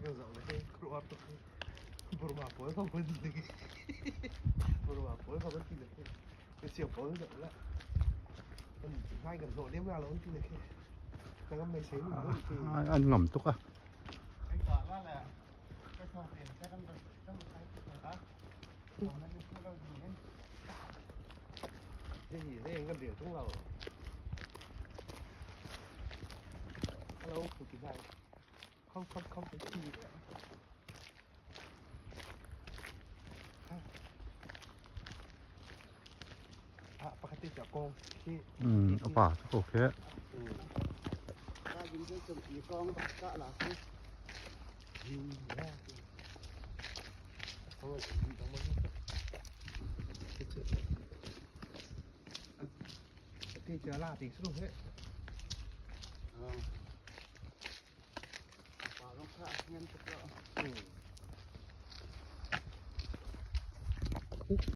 Kan zoh le khuaruahhar tuk hi. Burma pawl ko kan ti le Burma pawl ko kan ti le khi. Siang pawl zoh le. Kan ngai kan hnawh lem la lo an ti le khi. Kan mei sei mun mun ti. An ngam tuk ah. Hei kan dir tung lo. Hello, ku ti hai. Không không không phải chi. Ah, pakhat te cha kong khi. Apa ko khe. Ti cha la ti su he.